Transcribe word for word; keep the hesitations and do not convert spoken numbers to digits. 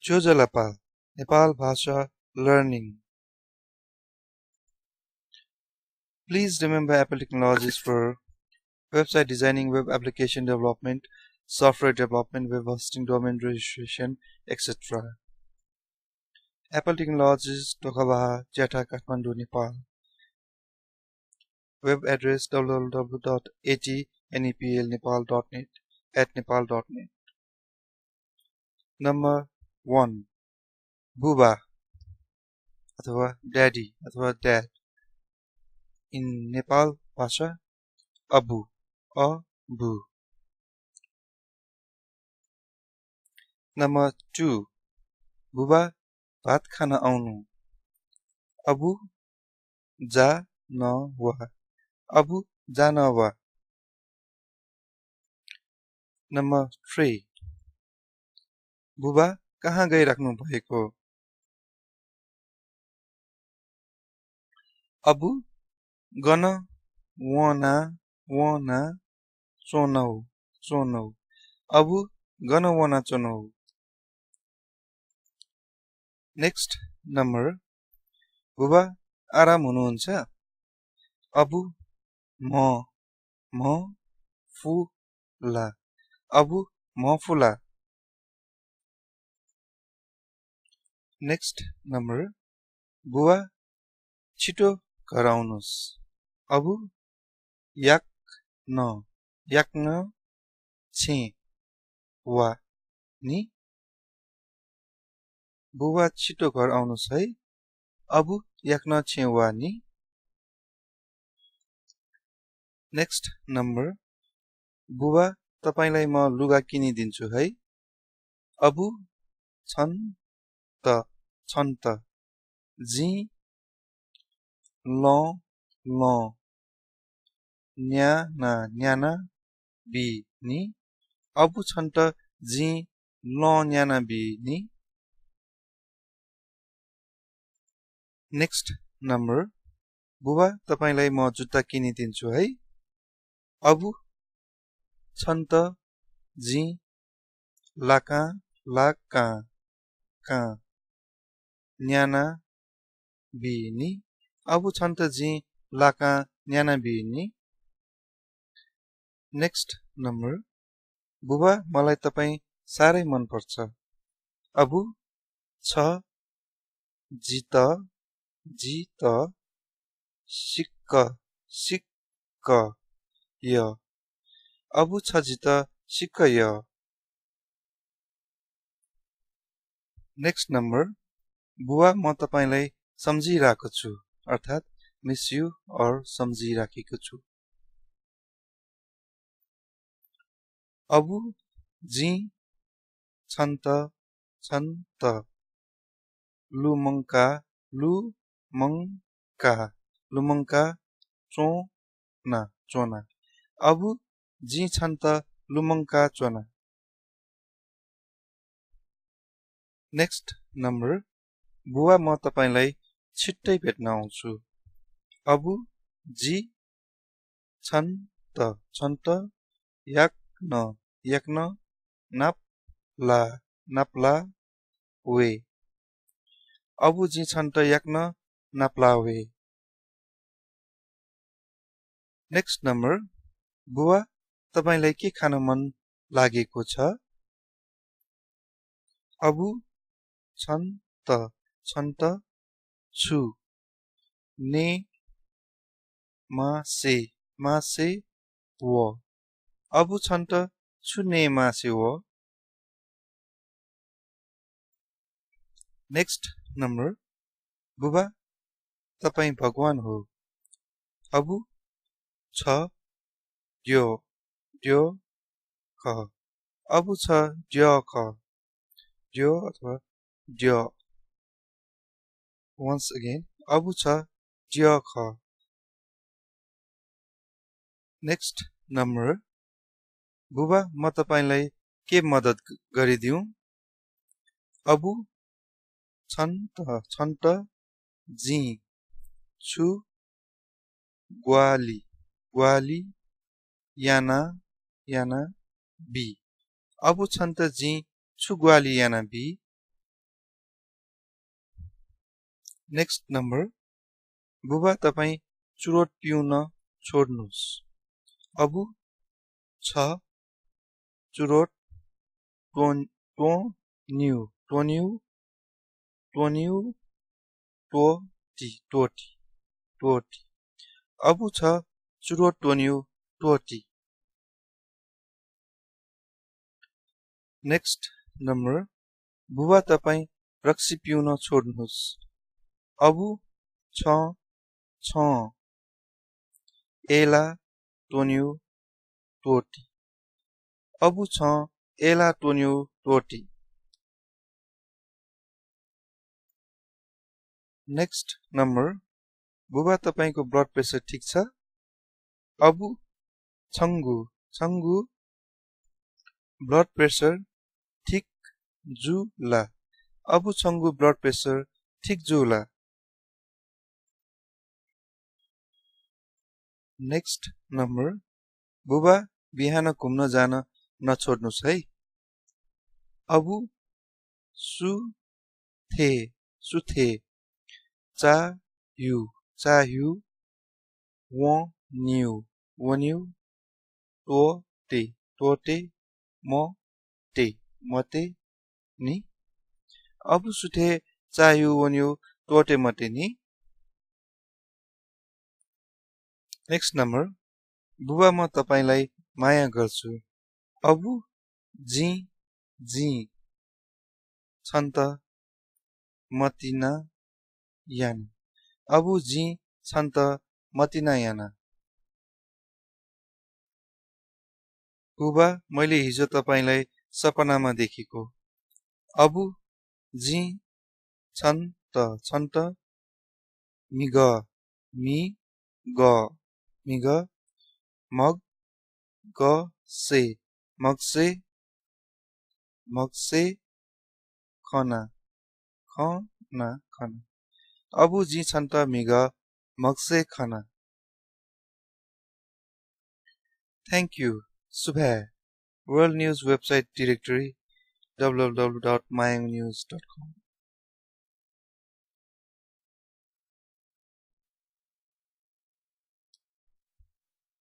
ज्वजलपा, नेपाल भाषा learning। Please remember Apple Technologies for website designing, web application development, software development, web hosting, domain registration, et cetera। Apple Technologies, तोखाबहाः, ज्याठा, काठमाडौं, Nepal. Web address www.atnepalnepal.net, at nepal dot net। Number one, बुबा अथवा daddy अथवा dad। In Nepal भाषा, अबु, Abu. Number two, बुबा भात खान आउनु। अबु जा न वा। अबु जा न वा। Number three, बुबा कहाँ गइराख्नु भएको? अबु गन वना, वना च्वनौ, च्वनौ। अबु गन वना च्वनौ? Next number, बुबा आराम हुनुहुन्छ? अबु म्ह, म्ह फु ला। अबु म्ह फु ला। Next number, बुबा छिटो घर आउनुस्। अबु याक न, याक न छेँ वा नि। बुबा छिटो घर आउनुस् है। अबु याक न छेँ वा नि। Next number, बुबा तपाईंलाई म लुगा किनिदिन्छु है। अबु छन्त, छन्त जिं लं, लं न्याना, न्याना बी नि। अबु छन्त जिं लं न्याना बी नि। Next number, बुबा तपाईंलाई म जुत्ता किनिदिन्छु है। अबु छन्त जिं लाकां, लाकां कां न्याना बी नि। अबु छन्त जिं लाकां न्याना बी नि। Next number, बुबा मलाई तपाईं साह्रै मन पर्छ। अबु छ जित, जित सिक्क, सिक्क य। अबु छ जित सिक्क य। Next number, बुबा म तपाईंलाई सम्झिरहेको छु, अर्थात् miss you or सम्झिराखेको छु। अबु जिं छन्त, छन्त लुमंका, लुमंका, लुमंका च्वना, च्वना। अबु जिं छन्त लुमंका च्वना। Next number, बुबा म तपाईंलाई छिट्टै भेट्न आउँछु। अबु जि छन्त, छन्त याक्न, याक्न नापला, नापला वे। अबु जि छन्त याक्न नापला वे। Next number, बुबा तपाईंलाई के खान मन लागेको छ? अबु छन्त, छन्त छु ने मासे, मासे व। अबु छन्त छु ने मासे व। Next number, बुबा तपाईं भगवान हो। अबु छ द्यः, द्यः खः। अबु छ द्यः खः। द्यः अथवा द्यः। Once again, अबु छ द्यः खः। Next number, बुबा म तपाईंलाई के मदत ग-, गरिदिउँ? अबु छन्त, छन्त जिं छु ग्वालि, ग्वालि याना, याना बी। अबु छन्त जिं छु ग्वालि याना बी? Next number, बुबा, तपाईं चुरोट पिउन छोड्नुस्। अबु छ चुरोट त्वं-, त्वंन्यु, त्वंन्यु, त्वंन्यु, त्वःति, त्वःति, त्वःति। अबु छ चुरोट त्वंन्यु, त्वःति। Next number, बुबा, तपाईं रक्सी पिउन छोड्नुस्। अबु छं, छं एला त्वंन्यु, त्वःति। अबु छं एला त्वंन्यु, त्वःति। Next number, बुबा, तपाईंको blood pressure ठीक छ? अबु छंगु, छंगु blood pressure ठीक जू ला? अबु छंगु blood pressure ठीक जू ला? Next number, बुबा, बिहान घुम्न जान नछोड्नुस् है। अबु सुथे, सुथे चाह्यू, चाह्यू वंन्यु, वंन्यु त्वःते, त्वःते मते, मते नि। अबु सुथे चाह्यू वंन्यु त्वःते मते नि। Next number, बुबा, म तपाईंलाई माया गर्छु। अबु जिं, जिं छन्त मतिना याना। अबु जिं छन्त मतिना याना। बुबा, मैले हिजो तपाईंलाई सपनामा देखेको। अबु जिं छन्त, छन्त म्हिगः, म्हिगः, म्हिगः मग, गसे, मगसे, मगसे खना, खना, खना। अबु जिं छन्त म्हिगः मगसे खना। Thank you, सुभाय्। World News website directory, www dot mayangnews dot com।